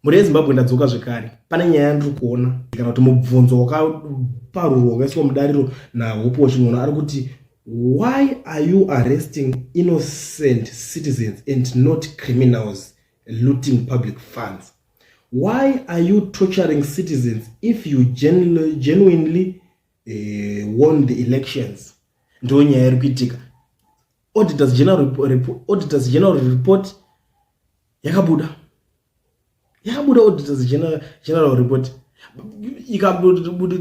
Mhuri yeZimbabwe, ndadzoka zvekare. Pane nyaya yandiri kuona kana kuti mubvunzo wakaparurwa wakaiswa mudariro naHope Chin'ono. Ari kuti, "Why are you arresting innocent citizens and not criminals looting public funds? Why are you torturing citizens if you genuinely won the elections?" Ndo nyaya iri kuitika. Auditors General report yakabuda, yakabuda Auditors General report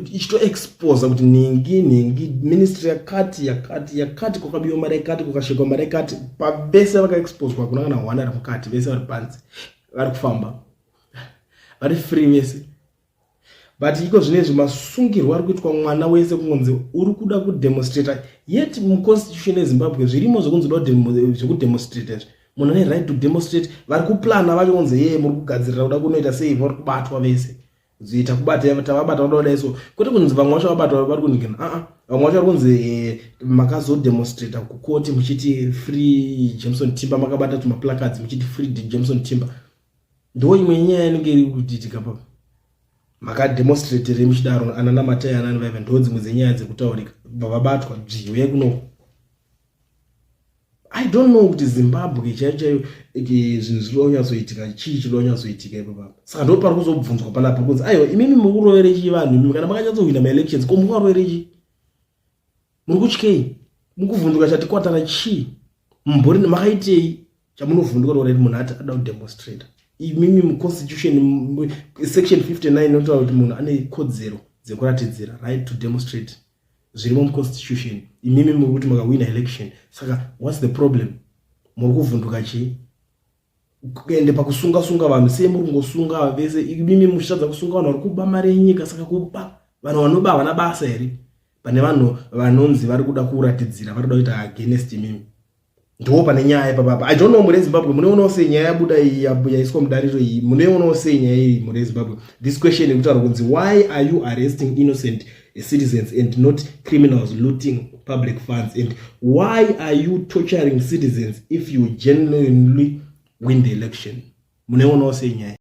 ichitoexposa kuti nhingi nhingi, ministry yakati yakati yakati, kwakabiwa mari yakati, kukashekwa mari yakati. Pavese vakaexposwa, kuna kana one ari mukati. Vese vari panze, vari kufamba, vari free vese. But iko zvinezvi masungirwo ari kuitwa mwana wese kungonzi uri kuda kudemonstrata, yet muconstitution yeZimbabwe zvirimo zvekunzi uda zvekudemonstrata izvi, munhu ane right to demonstrate. Vari kuplana vacho kunzi, "Ye, muri kugadzirira kuda kunoita sei?" Vari kubatwa vese, zoita kubata, tavabata, vada kudai. So kwete kunzi vamwe vacho vabatwa vari kunigana, aa, vamwe vacho vari kunzi makazodemonstrata kukoti muchiti "Free Jameson Timba", makabata tumaplacards muchiti "Free Jameson Timba". Ndo imwe nyaya inenge iri kuitika papa. Makademonstratere muchidaro, anana Matai, anani vaiva, ndo dzimwe dzenyaya dzekutaurika. Bva vabatwa, dzvi, uyai kunoko. I don't know kuti Zimbabwe chaiyo chaiyo zvinhu zviri kunyatsoitika chii, chiri kunyatsoitika ipapapa. Saka ndo pari kuzobvunzwa panapa kunzi, "Aiwa, imimi mukurovere chii vanhu? Imimi kana makanyatsohwina maelections, ko mukarovere chii? Muri kutyei? Mukuvhunduka chati kwatara chii? Mumbori makaitei chamunovhunduka kuti munhu ati ada kudemonstrata? Imimi muconstitution section 59 inotaura kuti munhu ane kodzero dzekuratidzira, right to demonstrate, zvirimo muconstitution. Imimi muri kuti makawina election, saka what's the problem? Muri kuvhunduka chii? Ende pakusunga sunga vanhu, sei muri kungosunga vese, imimi muchitadza kusunga vanhu vari kuba mari yenyika? Saka kuba, vanhu vanoba havana basa here pane vanhu vanonzi vari kuda kuratidzira, vari kuda kuita against imimi?" Ndo pane nyaya ipapapa. I don't know, muri Zimbabwe, munoionawo sei nyaya yabuda iyi, yaiswa mudariro iyi? Munoionawo sei nyaya iyi, muri Zimbabwe? This question yekutaura kunzi, "Why are you arresting innocent citizens and not criminals looting public funds? And why are you torturing citizens if you genuinely win the election?" Munoionawo sei nyaya?